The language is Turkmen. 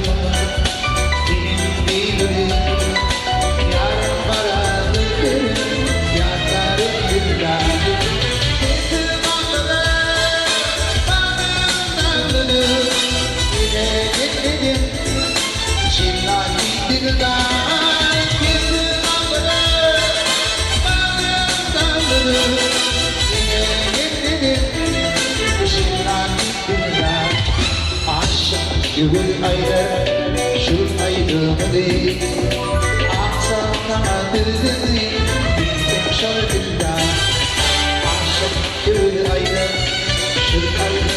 aýdymyny Senem diýdiri Ýarym gara gözlerin Ýatlarym dilda Sensiz bagtly Bagtym daglydy Ine gelmedim Jennati dildar Sensiz bagtly Bagtym daglydy Ine gelmedim Jennati dildar Aşyk dügül aýdar Şul aýdymyny Aksam saňa düzüni Diýseň şol dildar Aşyk dügül aýdar Şul aýdymyny.